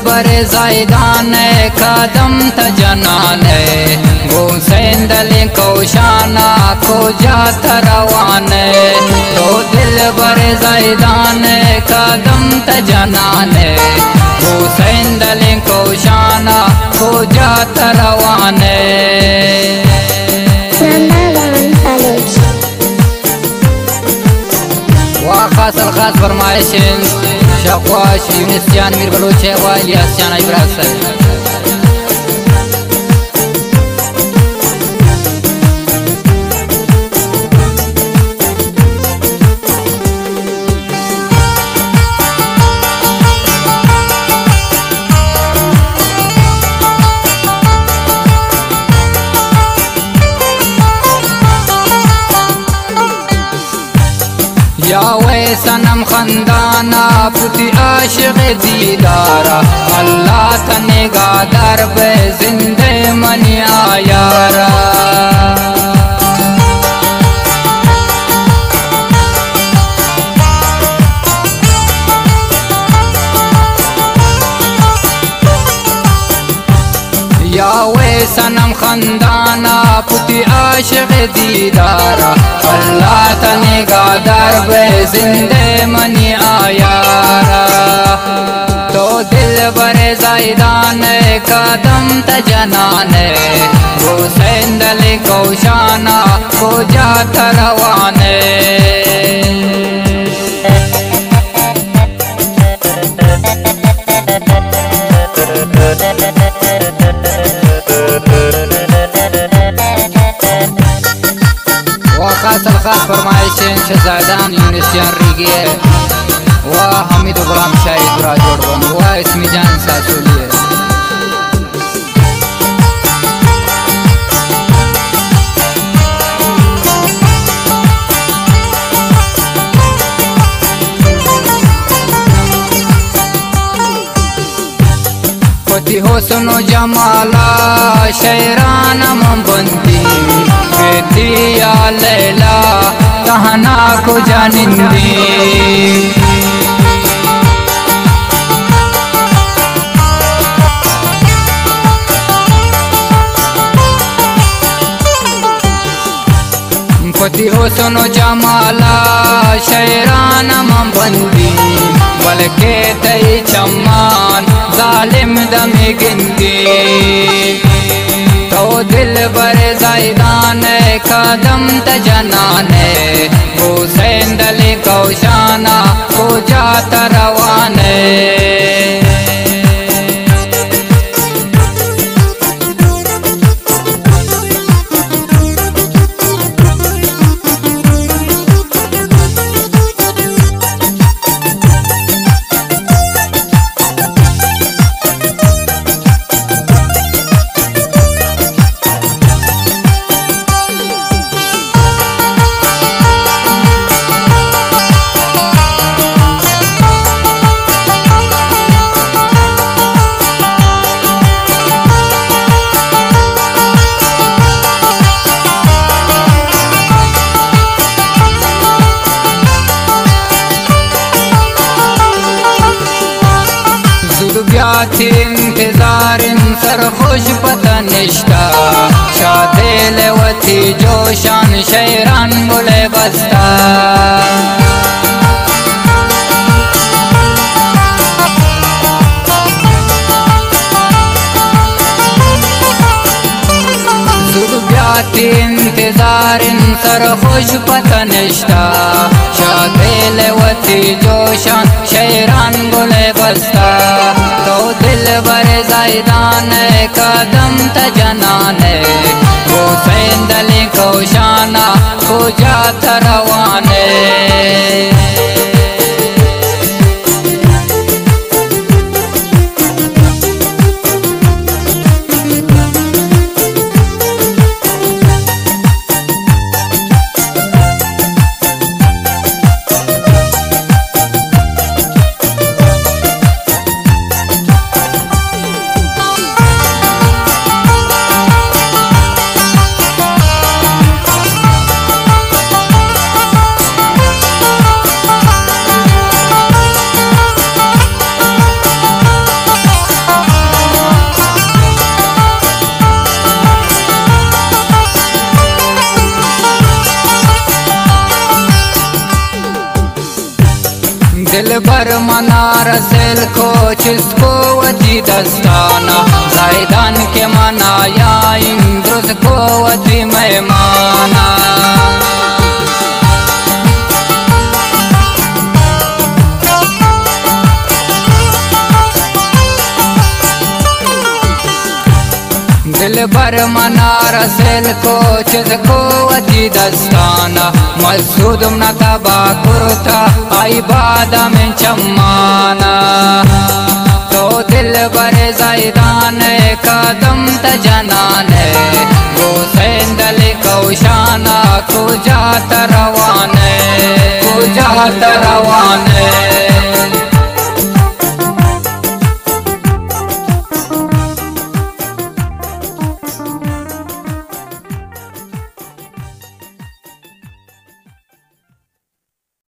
بر زیدان قدم تجنان، گوں سیندل کوشانا کجا تروان؟ تو دل بر زیدان قدم تجنان، گوں سیندل کوشانا کجا تروان؟ Number one Baloch. و خاص الخاص فرمائش انت شاکوش یونس جان میر بلوچ ءِ و الیاس جان ءِ برات ءِ۔ یا وے صنم خندانا پتی عاشق دیدارا، اللہ تنگا در بے زندے منی آیارا۔ یا وے صنم خندانا پتی عاشق دیدارا، اللہ تنگا در بے زندے منی آیارا۔ تو دل بر زیدان قدم تجنان، گوں سیندل کوشانا کجا تروان؟ و خاص الخاص فرمائش انت چہ زیدان یونس جان ریگی ءِ و حمید و غلام شاہی ءِ گورا جوڑ بنت و اسمی جان ساسولی ءِ۔ وتی حسن و جمالا شئیران من بندی، بیتی یا لیلا تہنا کجا نندی؟ پتی حسن و جمالا شئیران من بندی، بلکہ تئی چمان ظالم دمے گندی۔ تو دل بر زیدان قدم تجنان، گوں سیندل کوشانا کجا تروان؟ زود بیات انتظار انت سرخوش پتہ نشتہ، شادیل وتی جوشان شئیران گلے بستہ۔ زود بیات انتظار انت سرخوش پتہ نشتہ، شادیل وتی جوشان شئیران گلے بستہ۔ تو دل بر زیدان قدم تجنان، گوں سیندل کوشانا کجا تروان؟ دلبر منا رسل کو چست کو وتی دستانا، زاہدان کہ منا یا امروز کو وتی مہمانا۔ دلبر منا رسل کو چست کو وتی دستانا، مسعود منا تبا کرتا آئی بادام چمانا۔ تو دلبر زاہدان قدم تجنان، گو سیندل کوشانا کجا تروان، کجا تروان۔